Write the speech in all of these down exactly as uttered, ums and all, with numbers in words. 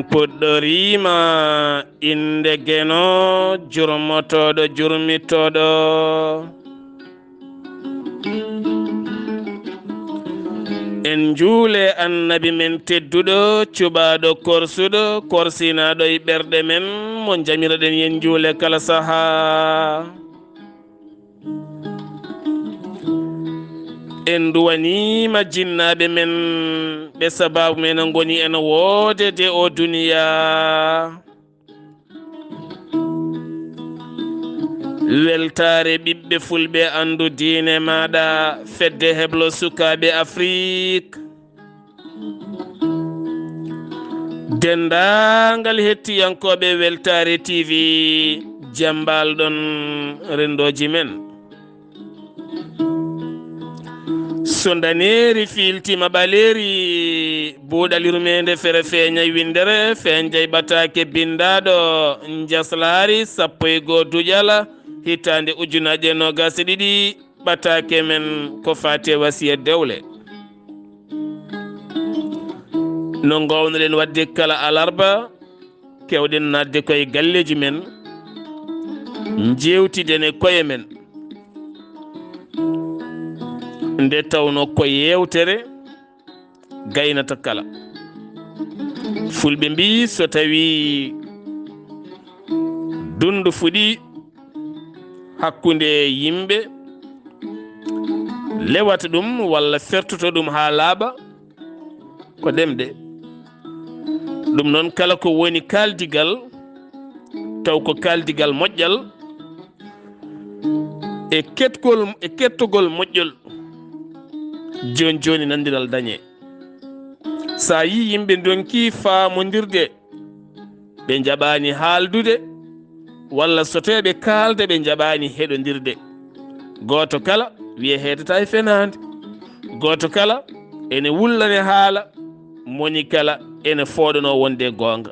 Puɗɗoriima innde Geno, jurmotooɗo jurmitooɗo. En njuule Annabi men tedduɗo, cuɓaaɗo korsuɗo, korsinaaɗo e ɓerɗe men, mo njamiraɗen yen njuule kala sahaa. En nduwaniima jinnaaɓe men, ɓe sabaabu men ngoni en woodede o duniyaa. Weltaare ɓiɓɓe fulɓe, anndu diine maaɗa, fedde heblo sukaaɓe Afrik. Denndaangal hettiyankooɓe Weltaare T V, jambaalɗon renndooji men. So ndaneeri fiiltiima ɓaleeri, buuɗal yurmeende fere feeña winndere, feeñjay ɓataake binndaaɗo, njaslaari sappo e goo duƴal, hitaande ujunaaje noogaas e ɗiɗi, ɓataake men ko faati e wasiya dewle. No ngoownoɗen waɗde kala alarba, keewɗen naatde koye galleeji men, njeewtiden e koye men. Nde tawnoo ko yeewtere gaynata kala. Fulɓe mbii, so tawii dundu fuɗii hakkunde yimɓe, lewata ɗum walla fertoto ɗum haa laaɓa, ko ɗemɗe. Ɗum noon, kala ko woni kaaldigal, taw ko kaaldigal moƴƴal, e kettgol, e kettogol moƴƴol, jooni jooni nanndiral dañee. So a yii yimɓe ndonki faamondirde, ɓe njaɓaani haaldude, walla so tawii ɓe kaalda, ɓe njaɓaani heɗondirde. Gooto kala wiya heedata e fenaande. Gooto kala ene wullane haala, moni kala ene fooɗanoo wonde goonga.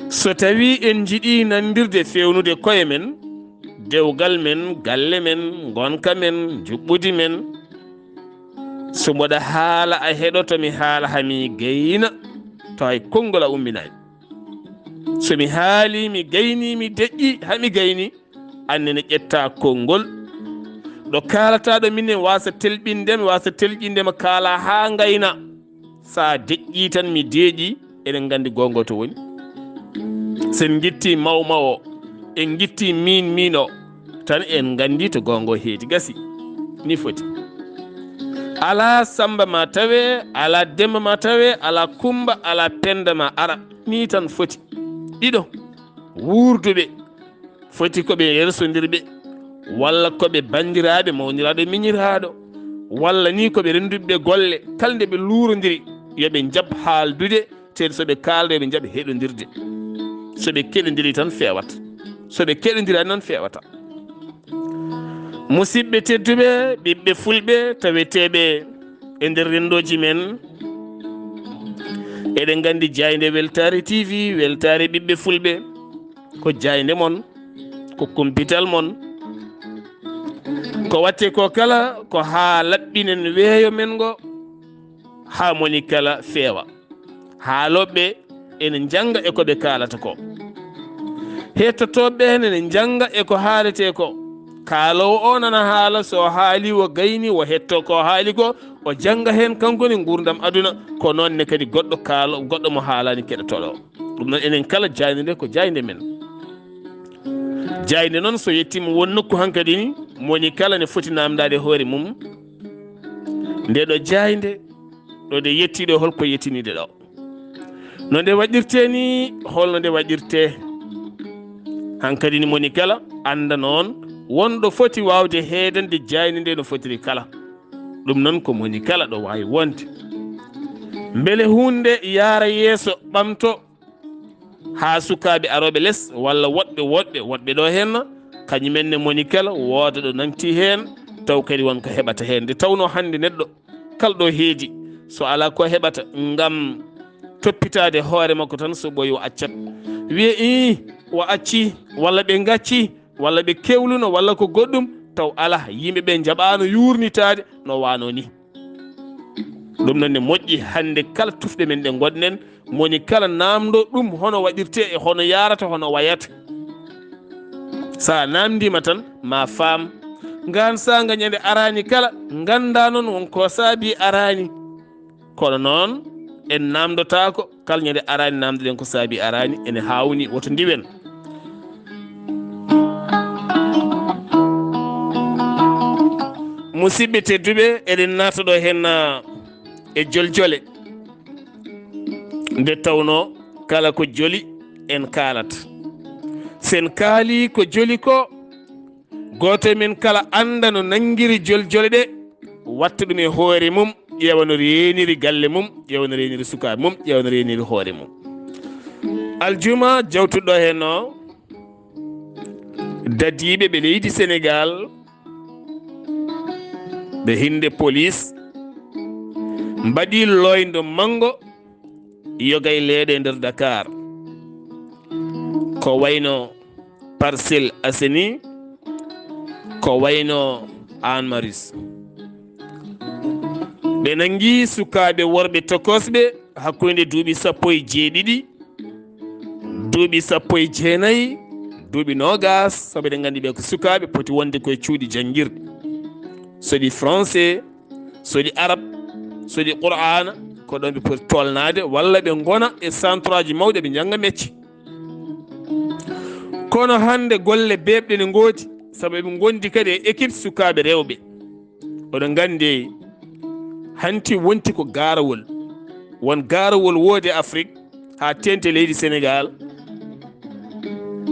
So tawii en njiɗii nanndirde, feewnude koye men, dewgal men, galle men, ngonka men, njuɓɓudi men, so mboɗa haala, a heɗoto mi haala, haa mi gayna, tawa hay konngol a umminaani. So mi haalii, mi gaynii, mi deƴƴii, haa mi gaynii, aan nene ƴettaa konngol. Ɗo kaalataa ɗo, minen waasa telɓinde mi, waasa telƴinde ma, kaalaa haa ngaynaa. So a deƴƴii tan, mi deeƴii, eɗen nganndi goonga to woni. So en ngittii maw maw o, en ngittii miin miin o, tan en nganndii to goonga o heedi, gasii. Nii foti. Alaa Sammba ma tawee, alaa Demmba ma tawee, alaa Kummba, alaa Pennda ma ara. Nii tan foti. Ɗiɗo, wuurduɓe foti ko ɓe yersondirɓe, walla ko ɓe banndiraaɓe mawniraaɗo e miñiraaɗo, walla nii ko ɓe rennduɓe golle, kala nde ɓe luurondiri, yo ɓe njaɓ haaldude, tee so ɓe kaalda, yo ɓe njaɓ heɗondirde. So ɓe keɗondirii tan feewat. So ɓe keɗondiraani noon feewata. Musidɓe tedduɓe, ɓiɓɓe fulɓe taweteeɓe e nder renndooji men, eɗen nganndi jaaynde Weltaare T V, Weltaare ɓiɓɓe fulɓe, ko jaaynde mon, ko kumpital mon. Ko waɗtee ko kala, ko haa laɓɓinen weeyo men ngo, haa moni kala feewa. Haalooɓe ene njannga e ko ɓe kaalata ko. Hettotooɓe ɓe ene njannga e ko haaletee ko. Kaaloowo o nana haala, so o haalii, o gaynii, o hettoo ko o haali ko, o jannga heen kanko ne nguurndam aduna. Ko noon ne kadi goɗɗo kaalo-, goɗɗo mo haalaani keɗotooɗo o. Ɗum noon, enen kala, jaaynde nde ko jaaynde men. Jaaynde noon, so yettiima won nokku hankadi ni, moni kala ne foti naamndaade hoore mum, nde ɗo jaaynde, ɗo nde yettii ɗo, hol ko yettini nde ɗo? No nde waɗirtee ni, hol no nde waɗirtee? Hankadi ni, moni kala annda noon won ɗo foti waawde heedande jaaynde nde no fotiri kala. Ɗum noon, ko moni kala ɗo waawi wonde. Mbele huunde yaara yeeso, ɓamto, haa sukaaɓe arooɓe les, walla woɗɓe, woɗɓe, woɗɓe ɗo heen, kañum en ne moni kala wooda ɗo nangti heen, taw kadi won ko heɓata heen. Nde tawnoo hannde neɗɗo kala ɗo heedi, so alaa ko heɓata ngam toppitaade hoore makko tan, so ɓooyi o accat. Wiye, "Ii, o accii, walla ɓe ngaccii, walla ɓe kewluno, walla ko goɗɗum," taw alaa, yimɓe ɓe njaɓaano yuurnitaade no waano ni. Ɗum noon ne moƴƴi hannde kala tufɗe men ɗe ngonɗen, moni kala naamndo ɗum hono waɗirte e hono yaarata, hono wayata. So a naamndiima tan, ma faam. Ngaan saanga ñande araani kala, ngannda noon won ko saabi araani. Kono noon, en naamndotaako, kala ñande araani naamndoɗen ko saabi araani, ene haawni, woto ndiwen. Musidɓe tedduɓe, eɗen naata ɗo heen, ah, e joljole. Nde tawnoo kala ko joli en kaalata. Sen kaali ko joli ko, gooto e men kala annda no nanngiri joljole ɗe, watta ɗum e hoore mum, ƴeewa no reeniri galle mum, ƴeewa no reeniri sukaaɓe mum, ƴeewa no reeniri hoore mum. Aljuma jawtuɗo heen o, dadiiɓe ɓe leydi Senegaal, ɓe hinde police, mbaɗi looyndo manngo yoga e leeɗe e nder Dakar. Ko wayno Parcelles Assainies, ko wayno Hann Maristes. Ɓe nanngi sukaaɓe worɓe tokosɓe hakkunde duuɓi sappo e jeeɗiɗi, duuɓi sappo e jeenayi, duuɓi noogas, sabu eɗen nganndi ɓe ko sukaaɓe poti wonde koye cuuɗi janngirɗi. So ɗi français, so ɗi arab, so ɗi qur'aana, ko ɗoon ɓe poti tolnaade, walla ɓe ngona e centre aji mawɗi, ɓe njannga mecce. Kono hannde golle beeɓɗe ne ngoodi, sabu eɓe ngondi kadi e équipe sukaaɓe rewɓe. Oɗon nganndi, hanti wonti ko gaarawol. Won gaarawol woodi e Afrik, haa teeŋti leydi Senegaal.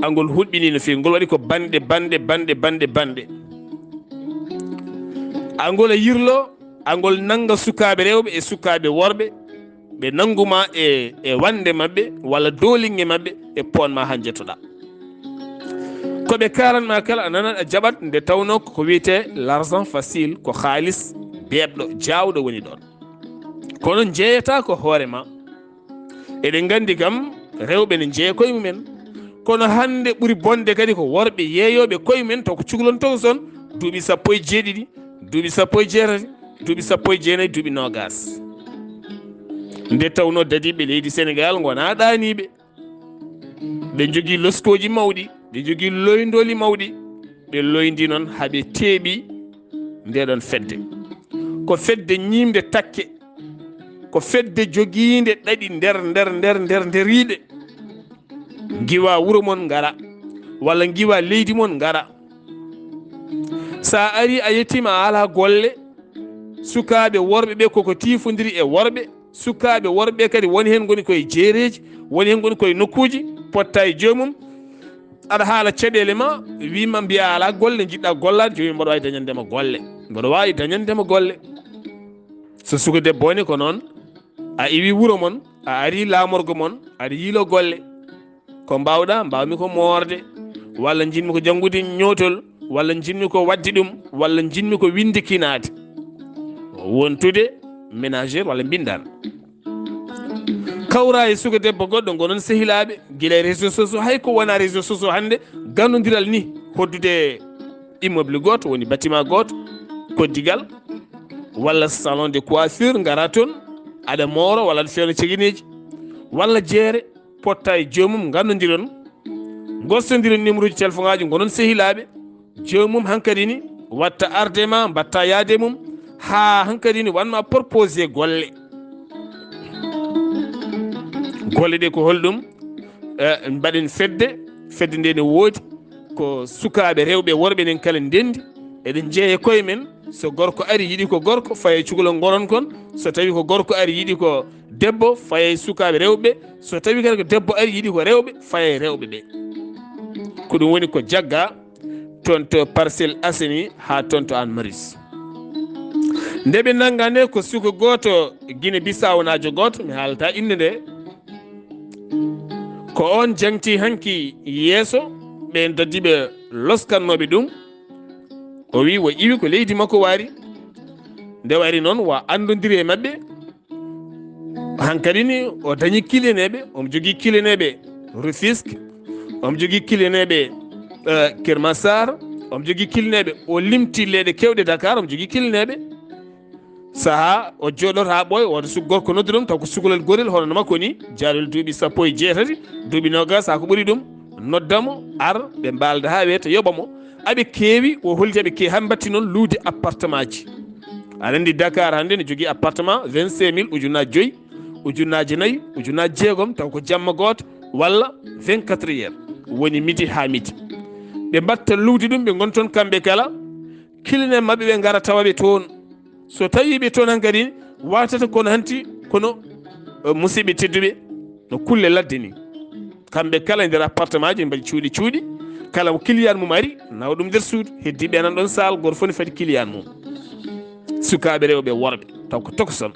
Angol huɓɓini no feewi. Ngol waɗi ko banɗe, banɗe, banɗe, banɗe, banɗe. Angol a yirlo, angol nannga sukaaɓe rewɓe e sukaaɓe worɓe. Ɓe nannguma e, e wannde maɓɓe, walla dooliŋŋe maɓɓe, e poon ma haa njettoɗaa. Ko ɓe kaalan ma kala, a nanat, a jaɓat, nde tawnoo ko wiyetee l'argent facile, ko haalis beeɓɗo, jaawɗo woni ɗoon. Kono njeeyata ko hoore ma. Eɗen nganndi kam, rewɓe ne njeeya koye mumen. Kono hannde ɓuri bonde kadi ko worɓe yeeyooɓe koye mumen, taw ko cukalon tokoson, duuɓi sappo e jeeɗiɗi, duuɓi sappo e jeetati, duuɓi sappo e jeenayi, duuɓi noogas. Nde tawnoo dadiiɓe leydi Senegaal ngonaa ɗaaniiɓe. Ɓe njogii loskooji mawɗi, ɓe njogii loyndooli mawɗi, ɓe loyndi noon haa ɓe teeɓi ndeɗon fedde. Ko fedde ñiiɓnde takke, ko fedde jogiinde ɗaɗi nder, nder, nder, nder, nderiiɗe. Ngiwa wuro mon ngara, walla ngiwa leydi mon ngara. So a arii a yettiima a alaa golle, sukaaɓe worɓe ɓe koko tiifondiri e worɓe, sukaaɓe worɓe kadi woni heen ngoni koye jeereeji, woni heen ngoni koye nokkuuji, potta e joomum, aɗa haala caɗeele ma, wiima mbiya alaa golle, njiɗɗa gollaade, joomum mboɗo waawi dañande ma golle. Mboɗo waawi dañande ma golle. So suka debbo woni ko noon, a iwi wuro mon, a arii laamorgo mon, aɗa yiilo golle. Ko mbaawɗaa? Mbaawmi ko moorde, walla njiɗmi ko janngude ñootol, walla njiɗmi ko waɗde ɗum, walla njiɗmi ko winnde kinaade. Wontude ménagère walla mbinndaar. Kawra e suka debbo goɗɗo, ngonon sehilaaɓe, gila e réseaux sociaux, hay ko wonaa réseaux sociaux hannde, gannondiral ni, hoddude immeuble gooto, woni bâtiment gooto, koddigal, walla salon de coiffure, ngara toon, aɗa mooro, walla aɗa feewna cegeneeji, walla jeere, potta e joomum, ngannondiron, ngostondiron numéro ji téléphone aji, ngonon sehilaaɓe, joomum hankadi ni watta arde ma, mbatta yaade mum, haa hankadi ni wanma proposé golle. Golle ɗe ko holɗum? Eh, mbaɗen fedde, fedde nde ne woodi, ko sukaaɓe rewɓe e worɓe enen kala ndenndi, eɗen njeeya e koye men, so gorko ari yiɗi ko gorko, faye cukalel ngoron kon, so tawi ko gorko ari yiɗi ko debbo, faye sukaaɓe rewɓe, so tawi kadi ko debbo ari yiɗi ko rewɓe, faye rewɓe ɓe. Ko ɗum woni ko jagga toon to Parcelles Assainies haa toon to Hann Maristes. Nde ɓe nannga nde ko suka gooto Guinée Bissau naajo gooto, mi haalata innde nde. Ko oon jaŋti hanki yeeso ɓeen dadiiɓe loskannooɓe ɗum. O wi o iwi ko leydi makko waari. Nde waari noon, wa anndondiri e maɓɓe. Hankadi ni o dañi kiliyaneeɓe, omo jogii kiliyaneeɓe Rufisque, omo jogii kiliyaneeɓe, eh, Keur Massar, omo jogii kiliyaneeɓe, o limti leyɗe keewɗe Dakar, omo jogii kiliyaneeɓe. Saha o jooɗoto haa ɓooya, wooda suka gorko noddu ɗum, taw ko sukalel gorel hono no makko ni, jaalel duuɓi sappo e jeetati, duuɓi noogas haa ko ɓuri ɗum, nodda mo, ar, ɓe mbaalda haa weeta, yoɓa mo. Aɓe keewi, o holti aɓe keewi, haa mbaɗti noon luude appartement ji. Aɗa anndi Dakar hannde ne jogii appartement vingt-cinq mille, ujunnaaji joyi, ujunnaaji nayi, ujunnaaji jeegom, taw ko jamma gooto walla vingt-quatre heures, woni midi haa midi. Ɓe mbaɗta luude ɗum, ɓe ngoni toon kamɓe kala, client maɓɓe ɓe ngara tawa ɓe toon. So tawii ɓe toon hankadi, waawtata kono hanti kono, eh, musidɓe tedduɓe, no kulle ladde ni. Kamɓe kala e nder appartement ji, ɓe mbaɗi cuuɗi cuuɗi, kala mo client mum ari, nawa ɗum nder suudu, heddiiɓe nan ɗon saal, gooto fof ne fadi client mum. Sukaaɓe rewɓe, worɓe, taw ko tokoson.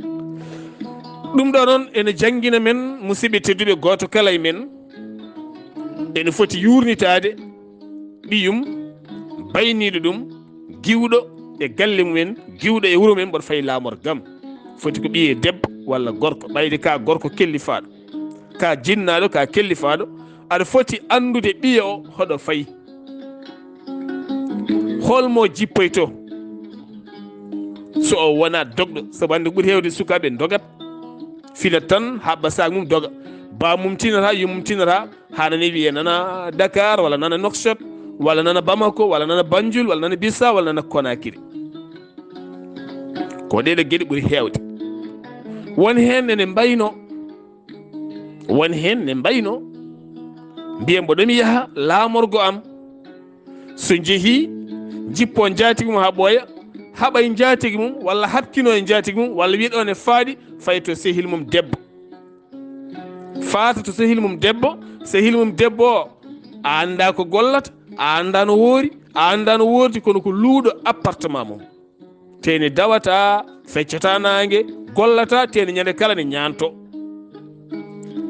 Ɗum ɗo noon ene janngina men, musidɓe tedduɓe, gooto kala e men ene foti yuurnitaade ɓiyum, bayniiɗo ɗum, giwɗo e galle mumen, giwɗo e wuro men, mboɗo fayi laamor gam. Foti ko ɓiye debbo walla gorko, ɓayde ka gorko kellifaaɗo, ka jinnaaɗo, ka kellifaaɗo, aɗa foti anndude ɓiye o hoɗo fayi. Holmo jippoyto? So o wona dogɗo, sabu hannde ɓuri heewde sukaaɓe dogat, filat tan, haɓɓa saak mum doga. Ba mum tinata, yummum tinata, haa nani wiye nana Dakar, walla nana Nouakchott, walla nana Bamako, walla nana Banjul, walla nana Bissau, walla nana Conakry. Ko ɗeɗo geɗe ɓuri heewde. Won heen ene mbayno, won heen ne mbayno, mbiya mboɗo mi yaha laamorgo am. So njehii, jippo njaatigi mum haa ɓooya, haɓa e njaatigi mum, walla haɓkino e njaatigi mum, walla wiya ɗo ne faaɗi, fayi to sehil mum debbo. Faata to sehil mum debbo, sehil mum debbo o, a anndaa ko gollata, a anndaa no woori, a anndaa no woordi, kono ko luuɗo appartement mum. Te ne dawata, feccata naange, gollata, te ne ñande kala ne ñaanto.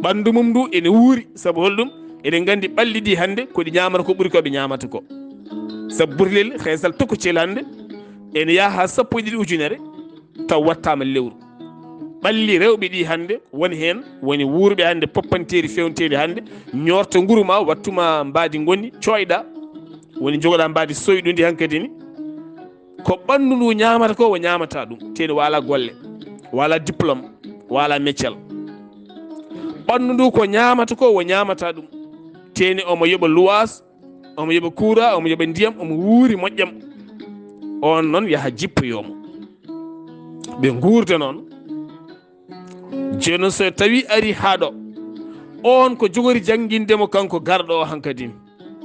Ɓanndu mum ndu ene wuuri, sabu holɗum? Eɗen nganndi ɓalli ɗi hannde ko ɗi ñaamata ko ɓuri ko ɓe ñaamata ko. Sabu burlel xeesal tokocel hannde ene yaha haa sappo e ɗiɗi ujunere, taw wattaama lewru. Ɓalli rewɓe ɗi hannde, woni heen, woni wuurɓe hannde, poppanteeri fewnteeri hannde, ñoorta nguru ma, wattuma mbaadi ngoni, cooyɗa, woni jogoɗa mbaadi soyɗundi hankadi ni. Ko ɓanndu ndu ñaamata ko, o ñaamata ɗum. Te ne waala golle, waala diplôme, waala meccal. Ɓanndu ndu ko ñaamata ko, o ñaamata ɗum. Te ne omo yoɓa luwaas, omo yoɓa kuura, omo yoɓa ndiyam, omo wuuri moƴƴam. On noon yaha jippoyoo mo. Ɓe nguurda noon. Jooni so tawi ari haa ɗo, on ko jogori jannginde mo kanko garɗo o hankadi?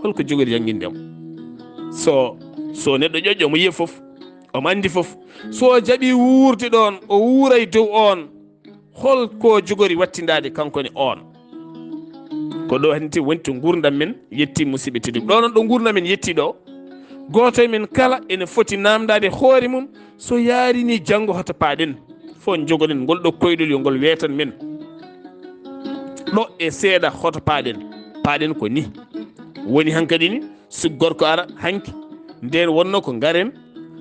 Holko jogori jannginde mo? So, so neɗɗo ƴoƴƴo, omo yiya fof, omo anndi fof. So o jaɓi wuurde ɗoon, o wuuray dow on, holko jogori wattindaade kanko ne on? Ko ɗo hanti woni to nguurndam men yetti, musidɓe tedduɓe. Ɗo noon ɗo nguurndam men yetti ɗo, gooto e men kala ene foti naamndaade hoore mum, so yaarini janngo hoto paaɗen. Fof jogoɗen ngol ɗo koyɗol, yo ngol weetan men. Ɗo e seeɗa hoto paaɗen. Paaɗen ko ni. Woni hankadi ni, suk gorko ara hanki. Nden wonno ko ngaren,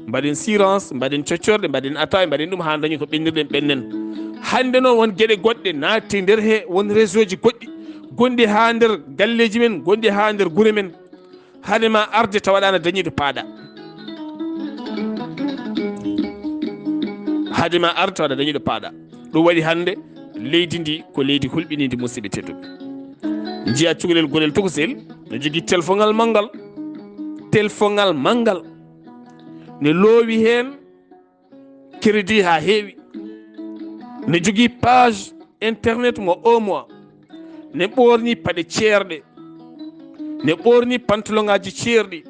mbaɗen sirance, mbaɗen coccorɗe, mbaɗen attaque, mbaɗen ɗum haa dañi ko ɓennirɗen ɓennen. Hannde noon won geɗe goɗɗe naatti nder he, won réseau ji goɗɗi gonɗi haa nder galleeji men, gonɗi haa nder gure men. Hade ma arde tawaɗa na dañi ɗo paaɗa. Hade ma arde tawaɗa dañi ɗo paaɗa. Ɗum waɗi hannde leydi ndi ko leydi hulɓinindi, musidɓe tedduɓe. Njiya cukalel gorel tokosel no jogii telfongal manngal. Telfongal manngal. Ne loowi heen crédit haa heewi. Ne jogii page internet mo un mois. Ne ɓoorni paɗe ceerɗe. Ne ɓoorni pantaloŋaaji ceerɗi.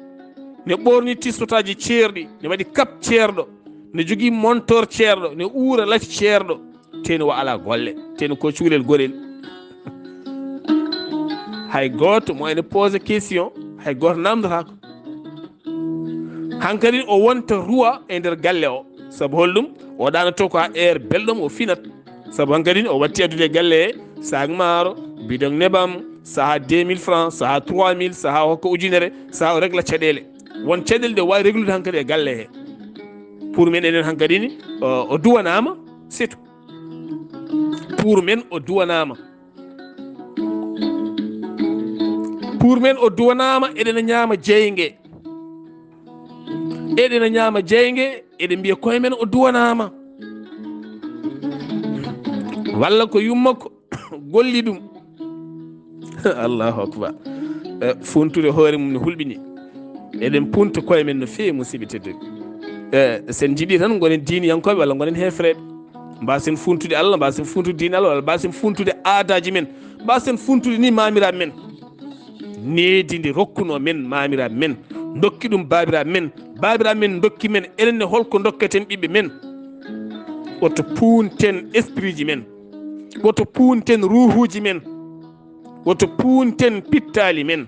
Ne ɓoorni tisotaaji ceerɗi. Ne waɗi kap ceerɗo. Ne jogii montor ceerɗo. Ne uura lac ceerɗo. Te ne o alaa golle. Te ne ko cukalel gorel. Hay gooto mo ene pose question, hay gooto naamndotaako. Hankadi o wonta roi e nder galle o. Sabu holɗum? O ɗaanoto ko haa heure belɗo mo o finat. Sabu hankadi o watti addude e galle he, saak maaro, bidon nebam, saha deux mille francs, saha trois mille, saha hokka ujunere, saha o regla caɗeele. Won caɗeele ɗe waawi reglude hankadi e galle he. Pour men enen hankadi ni, o, o duwanaama, c'est tout. Pour men o duwanaama. Pour men o duwanaama, eɗen ñaama jeynge. Eɗen ñaama jeynge, eɗen mbiya koye men o duwanaama. walla ko yummakko golli ɗum. Allahu akbar. Eh, funtude hoore mum no hulɓini. Eɗen punta koye men no feewi, musidɓe tedduɓe. Eh, sen jiɗi tan ngonen diiniyankooɓe walla ngonen heefereɓe. Mbasen funtude Allah, mbasen funtude diine Allah, walla mbasen funtude aadaji men. Mbasen funtude ni maamira men. Needi ndi rokkuno men maamira men. Ndokki ɗum baabira men. Baabira men ndokki men. Enen ne holko dokketen ɓiɓɓe men? Woto punten esprit ji men. Woto punten ruuhuji men. Woto punten pittaali men.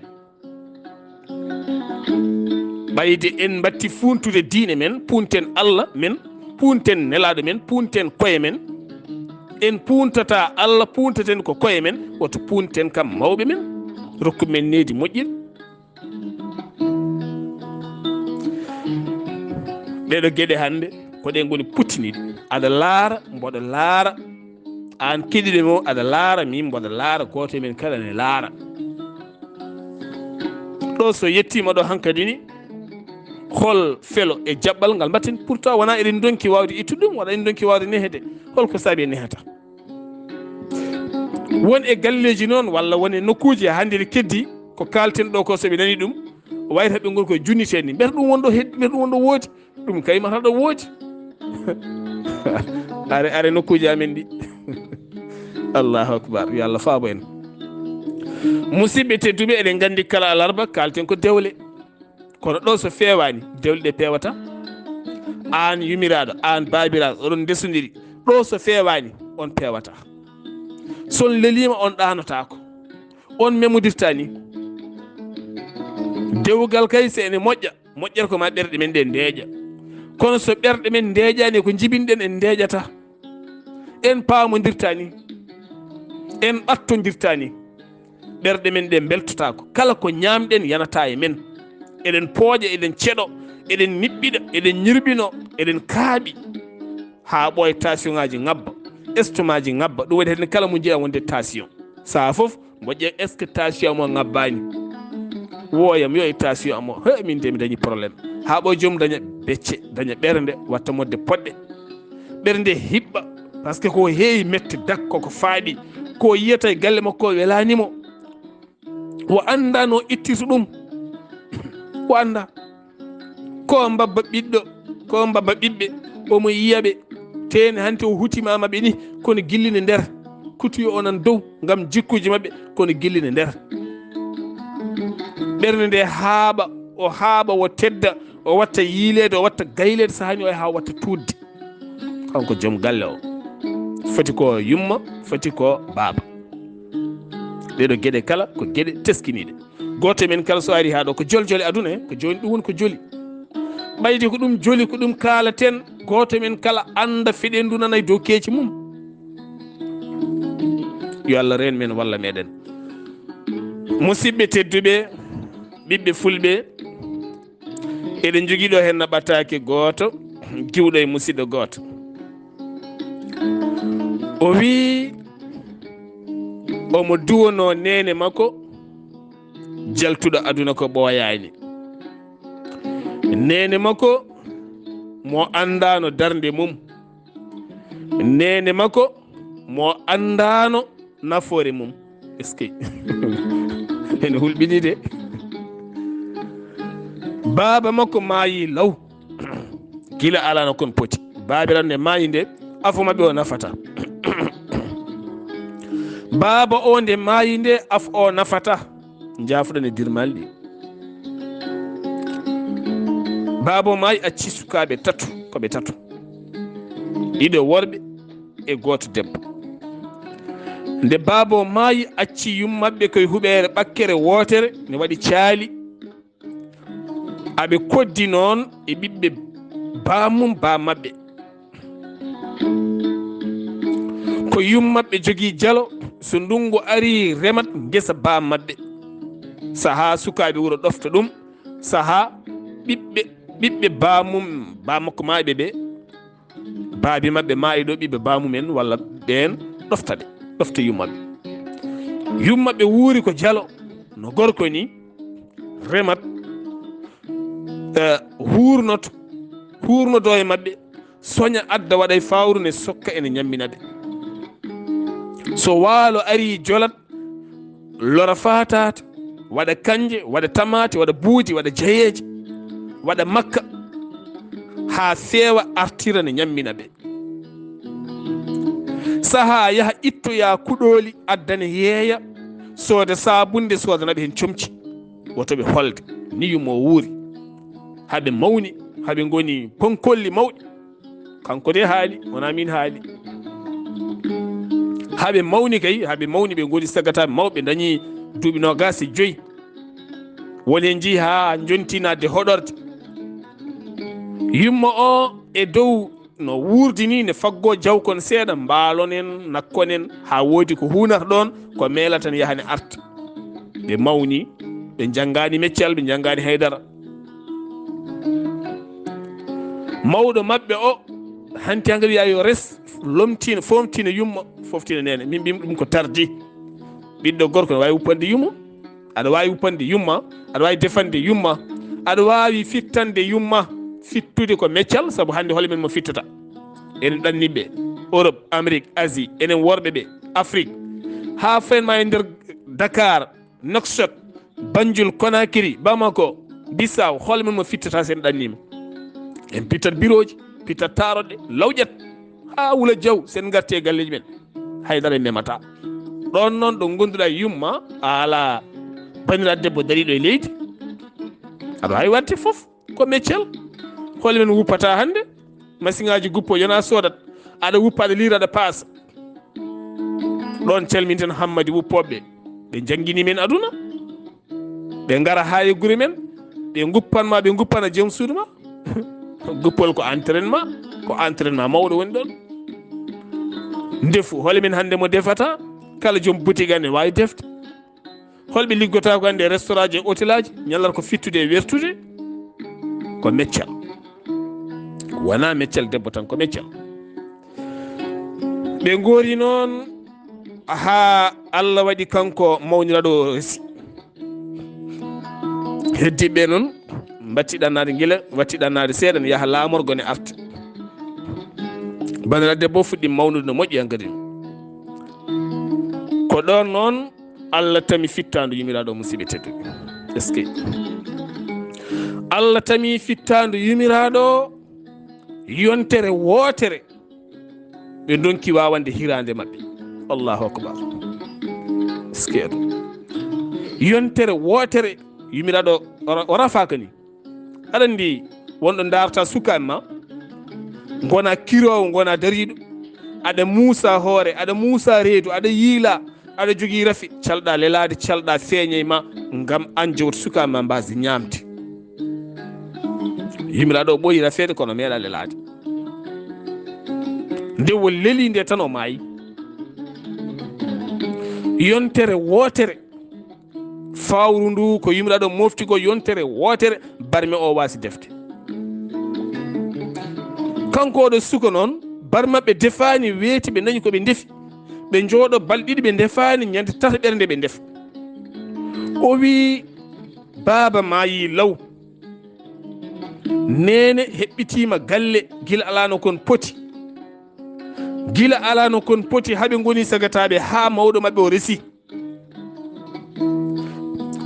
Ɓayde en mbatti funtude diine men, punten Allah men, punten nelaaɗo men, punten koye men. En puntata Allah, puntaten ko koye men, woto punten kam mawɓe men. Rokku men needi moƴƴiri. Ɗeɗo geɗe hannde ko ɗe ngoni puttiniɗe. Aɗa laara, mboɗo laara. Aan keɗiɗo mo, aɗa laara, min mboɗo laara, gooto e men kala ne laara. Ɗo so yettiima ɗo hankadi ni, hol felo e jaɓɓal ngal mbatten? Pourtant wonaa eɗen ndonki waawde ittude ɗum, wonaa eɗen ndonki waawde nehede. Holko saabi en nehata? Won e galleeji noon, walla won e nokkuuji, hannde ne keddi, ko kaalten ɗo ko, so ɓe nani ɗum, wayata ɓe ngoni koye junnitee ni. Mbiyata ɗum won ɗo heddi, mbiyata ɗum won ɗo woodi. Ɗum kay mata ɗo woodi. Are, are nokkuuji amen ɗi. Allahu akbar. Yo Allah faabo en. Musidɓe tedduɓe, eɗen nganndi kala alarba kaalten ko dewle. Kono ɗo so feewaani, dewle ɗe peewata. Aan yumiraaɗo, aan baabiraaɗo, oɗon ndesondiri. Ɗo so feewaani, on peewata. So on leliima, on ɗaanotaako. On memodirta ni. Dewgal kay, so ene moƴƴa, moƴƴata ko ma ɓerɗe men ɗe ndeeƴa. Kono so ɓerɗe men ndeeƴaani, ko njibinɗen en ndeeƴata. En paamondirta ni. En ɓattondirta ni. Ɓerɗe men ɗe mbeltotaako. Kala ko ñaamɗen yanata e men. Eɗen pooƴa, eɗen ceɗo, eɗen niɓɓiɗa, eɗen ñirɓino, eɗen kaaɓi. Haa ɓooya, tension ŋaaji ŋabba, estomac ji ŋabba. Ɗum waɗi heen kala mo njiya wonde tension. Sahaa fof, mbo ƴeew, est-ce que tension mo ŋabbaani? Wooyam, yo e tension am o. He, min de mi dañi problème. Haa ɓooya joom daña becce, daña ɓernde, watta modde poɗɗe. Ɓernde hiɓɓa, parce que ko heewi mette dak, koko faaɗi, ko yiyata e galle makko o welaani mo. O anndaa no ittirta ɗum. O anndaa. Ko mbabba ɓiɗɗo, ko mbabba ɓiɓɓe, omo yiya ɓe. Teene hanti o hutima maɓɓe ni, kono gilli ne nder. Kutuyo o nan dow ngam jikkuji maɓɓe, kono gilli ne nder. Ɓernde nde haaɓa, o haaɓa, o tedda, o watta yiileede, o watta gayleede, so hani o yaha o watta tuudde. Kanko joom galle o. Foti ko yumma, foti ko baaba. Ɗeɗo geɗe kala ko geɗe teskiniɗe. Gooto e men kala so ari haa ɗo ko jol joli aduna he, ko jooni ɗum woni ko joli. Ɓayde ko ɗum joli, ko ɗum kaalaten, gooto e men kala annda feɗendu nana e dow keeci mum. Yo Allah reen men walla meɗen. Musidɓe tedduɓe, ɓiɓɓe fulɓe, eɗen jogii ɗo heen naɓataake gooto, giwɗo e musidɗo gooto. O wii omo duwonoo neene makko, jaltuɗo aduna ko ɓooyaani. Neene makko mo anndaano darnde mum. Neene makko mo anndaano nafoore mum. Est-ce que ene hulɓini de? Baaba makko maayi law. Gila alano kon poti. Baabiraɗo nde maayi nde, afo maɓɓe o nafata. Baaba o nde maayi nde, afo o nafata. Njaafuɗen e dirmal ɗi. Baaba o maayi, acci sukaaɓe tato, ko ɓe tato. Ɗiɗo worɓe e gooto debbo. Nde baaba o maayi, acci yummaɓe koye huɓeere ɓakkere wootere, ne waɗi caali. Aɓe koddi noon e ɓiɓɓe baamum, baamaɓɓe. Ko yummaɓe jogii jalo, so ndunngu arii, remat ngesa baamaɓɓe. Sahaa sukaaɓe wuro ɗofta ɗum, sahaa ɓiɓɓe, ɓiɓɓe baamum, baamakko maaɓe ɓe, baabi maɓɓe maayi ɗo, ɓiɓɓe baamumen walla ɓeen ɗofta ɓe, ɗofta yummaɓe. Yummaɓe wuuri ko jalo, no gorko ni, remat, eh, huurnoto, huurnodo e maɓɓe, soña adda waɗa e fawru ne sokka ene ñammina ɓe. So waalo arii, jolat, lora faataata, waɗa kanje, waɗa tamaate, waɗa buudi, waɗa jayeeje, waɗa makka, haa feewa, artira ne ñammina ɓe. Sahaa yaha, ittoya kuɗooli, addane yeeya, sooda saabunde, soodana ɓe heen comci. Woto ɓe holde. Ni yumma o wuuri. Haɓe mawni, haɓe ngoni ponkolli mawɗi. Kanko de haali, wonaa min haali. Haɓe mawni kay, haɓe mawni, ɓe ngoni sagataaɓe mawɓe, dañi duuɓi noogaas e joyi. Woni en njii haa jonti naatde hoɗorde. Yumma o e dow no wuurdi ni, ne faggoo jawkon seeɗa, mbaalonen, nakkonen, haa woodi ko huunata ɗoon, ko meela tan yaha ne arta. Ɓe mawni, ɓe njanngaani meccal, ɓe njanngaani haydara. Mawɗo maɓɓe o, hanti hankadi wiya yo res, lomtina, fomtina yumma, foftina neene. Min mbimi ɗum ko tardi. Ɓiɗɗo gorko ne waawi wuppande yumma. Aɗa waawi wuppande yumma, aɗa waawi defande yumma, aɗa waawi fittande yumma. Fittude ko meccal, sabu hannde hol men mo fittata? Enen ɗanniɓe Europe, Amérique, Asie, enen worɓe ɓe, Afrique, haa fen ma e nder Dakar, Nouakchott, Banjul, Conakry, Bamako, Bissau, hol men mo fittata sen ɗannima? En pittat birooji, pittat taaroɗe, lawƴat, haa wula jaw, sen ngarti e galleeji men. Haydara en memata. Ɗoon noon ɗo ngonduɗa e yumma, a alaa baniraɗo debbo dariɗo e leydi. Aɗa waawi waɗde fof, ko meccel. Hol men wuppata hannde? Masiŋaaji guppo, yona soodat. Aɗa wuppa, aɗa liira, aɗa paasa. Ɗoon calminten Hammadi wuppooɓe. Ɓe njanngini men aduna. Ɓe ngara haa e gure men. Ɓe nguppan ma, ɓe nguppana joom suudu ma. Guppol ko entraînement, ko entraînement mawɗo woni ɗoon. Ndefu, hol men hannde mo defata? Kala joom boutique ene waawi defde. Holɓe liggotoo ko hannde e restaurant ji e hôtel aji, ñalata ko fittude e wertude? Ko meccal. Wonaa meccal debbo tan, ko meccal. Ɓe ngoori noon haa Allah waɗi kanko mawniraaɗo o resi. Heddiiɓe noon, mbattiɗa naade gila, wattiɗa naade seeɗa, ne yaha laamorgo ne arta. Bandiraaɗo debbo fuɗɗi mawnude no moƴƴi hankadi. Ko ɗoon noon Allah tami fittaandu yumiraaɗo, musidɓe tedduɓe. Est-ce que Allah tami fittaandu yumiraaɗo yontere wootere, ɓe ndonki waawande hiraande maɓɓe. Allahu akbar. Est-ce que yontere wootere yumiraaɗo o ra-, o rafaaka ni? Aɗa anndi wonɗo ndaarta sukaaɓe ma, ngona kiroowo, ngona dariiɗo, aɗa muusa hoore, aɗa muusa reedu, aɗa yiila, aɗa jogii rafi, calɗa lelaade, calɗa feeña e ma, ngam aan jowta sukaaɓe ma mbaasde ñaamde. Yumiraaɗo o ɓuri rafeede kono meeɗa lelaade. Nde o leli nde tan o maayi. Yontere wootere, fawru ndu ko yumiraaɗo mofti ko yontere wootere, barme o waasi defde. Kanko oɗo suka noon, barme maɓɓe defaani, weeti, ɓe dañi ko ɓe ndefi. Ɓe njooɗo balɗe ɗiɗi ɓe ndefaani, ñande tataɓere nde ɓe ndefa. O wii, "Baaba maayi law. Neene heɓɓitiima galle gila alaano kon poti. Gila alaano kon poti, haa ɓe ngoni sagataaɓe, haa mawɗo maɓɓe o resi."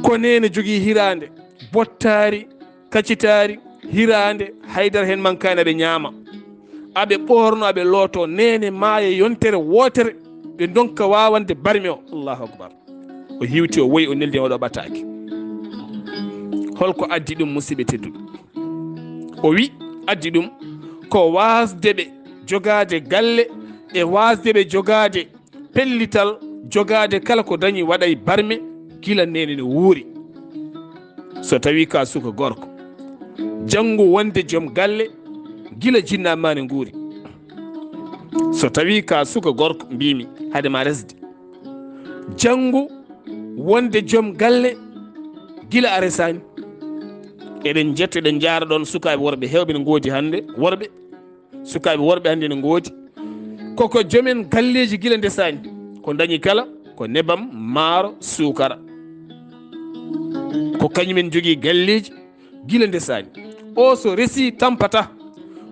Ko neene jogii hiraande, bottaari, kacitaari, hiraande, haydara heen mankaani, aɓe ñaama, aɓe ɓoorno, aɓe looto, neene maaya yontere wootere, ɓe ndonka waawande barme o. Allahu akbar. O hiwti, o woyi, o neldi, oɗo ɓataaki. Holko addi ɗum, musidɓe tedduɓe? O wi, addi ɗum ko waasde ɓe jogaade galle e waasde ɓe jogaade pellital, jogaade kala ko dañi waɗa e barme gila neene no wuuri. So tawi ka suka gorko, janngu wonde joom galle gila jinnaaɓe ma ne nguuri. So tawi ka suka gorko, mbimi, hade ma resde, janngu wonde joom galle gila a resaani. Eɗen njetta, eɗen njaara ɗoon sukaaɓe worɓe heewɓe ne ngoodi hannde, worɓe, sukaaɓe worɓe hannde ne ngoodi. Koko joomen galleeji gila ndesaani. Ko dañi kala ko nebam, maaro, suukara. Ko kañumen njogii galleeji gila ndesaani. O so resi tampata.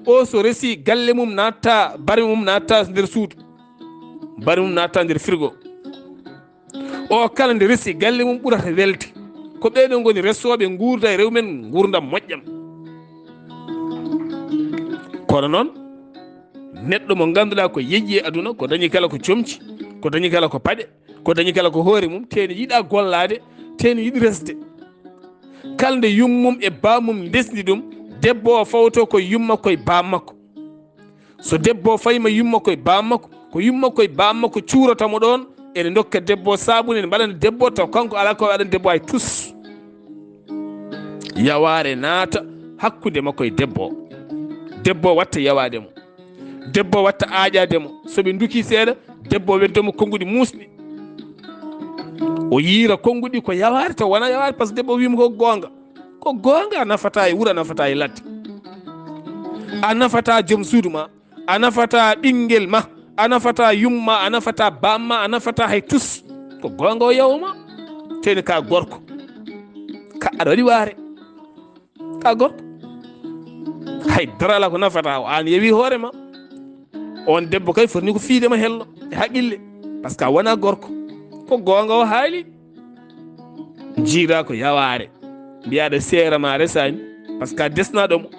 O so resi galle mum naatta, barme mum naatta nder suudu. bari mum natta nder frigo. O kala nde resi, galle mum ɓurata welde. Ko ɓeeɗo ngoni resooɓe nguurda e rew men nguurndam moƴƴam. Kono noon, neɗɗo mo ngannduɗaa ko yeƴƴi e aduna, ko dañi kala ko comci, ko dañi kala ko paɗe, ko dañi kala ko hoore mum, teeni yiɗa gollaade, teeni yiɗi resde. Kala nde yummum e bammum ndesdi ɗum, debbo o fawto ko yumma koye bammakko. So debbo o fayima yumma koye bammakko, ko yumma koye bammakko cuurata mo ɗoon, ene ndokka debbo o sabunde, ene mbaɗana debbo o, taw kanko alaa ko waɗan debbo hay tus. Yawaare naata hakkunde makko e debbo o. Debbo o watta yawaade mo. Debbo o watta aaƴaade mo. So ɓe nduki seeɗa, debbo o weddo mo konnguɗi muusɗi. O yiira konnguɗi ko yawaare, taw wonaa yawaare, par ce que debbo o wiima ko goonga. Ko goonga, a nafata e wuro, a nafata e ladde. A nafata joom suudu ma, a nafata ɓinngel ma, a nafata yumma, a nafata bamma, a nafata hay tus. Ko goonga o yawma. Teni ka gorko. Ka aɗa waɗi waare. Ka gorko. Hay dara alaa ko nafata o, aan yewi hoore ma. On debbo kay fotni ko fiide ma hello e haqqille. Par ce que a wona gorko. Ko goonga o haali. Jiida ko yawaare. Mbiya aɗa seera ma a resaani. Par ce que a desnaɗo mo.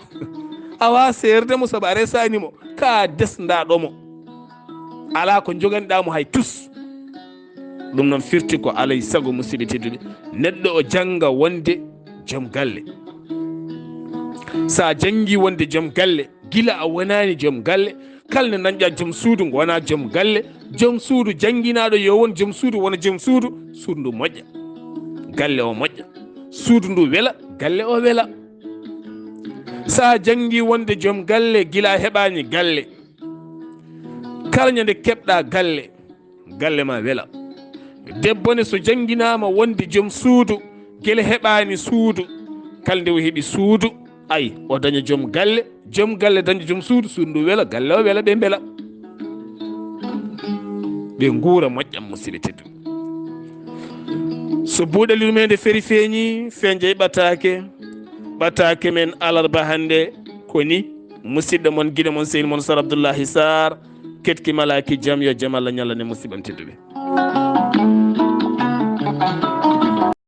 Awa seerde mo sabu a resaani mo. Ka desndaɗo mo. Alaa ko joganiɗa mo hay tus. Ɗum noon firti ko alay sago, musidɓe tedduɓe, neɗɗo o jannga wonde joom galle. Sa janngi wonde joom galle, gila a wonaani joom galle, kala nde dañɗa joom suudu ngo wona joom galle, joom suudu jannginaɗo yo won joom suudu, wona joom suudu, suudu ndu moƴƴa, galle o moƴƴa, suudu ndu wela, galle o wela. Sa janngi wonde joom galle, gila a heɓaani galle, kala ñande keɓɗa galle, galle ma wela. Debbo ne so jannginaama wonde joom suudu, gila heɓaani suudu, kala nde o heɓi suudu, ay, o daña joom galle, joom galle daña joom suudu, suudu ndu wela, galle o wela, ɓe mbela. Ɓe nguura moƴƴam, musidɓe tedduɓe. So buuɗali ɗum hende feri feeñi, feeñay ɓataake, ɓataake men alarba hannde ko ni, musidɗo mon, giɗo mon, sehil mon, Sar Abdullahi Sar, ketki malaaki jam, yo jam Allah ñalla ne, musidɓe tedduɓe.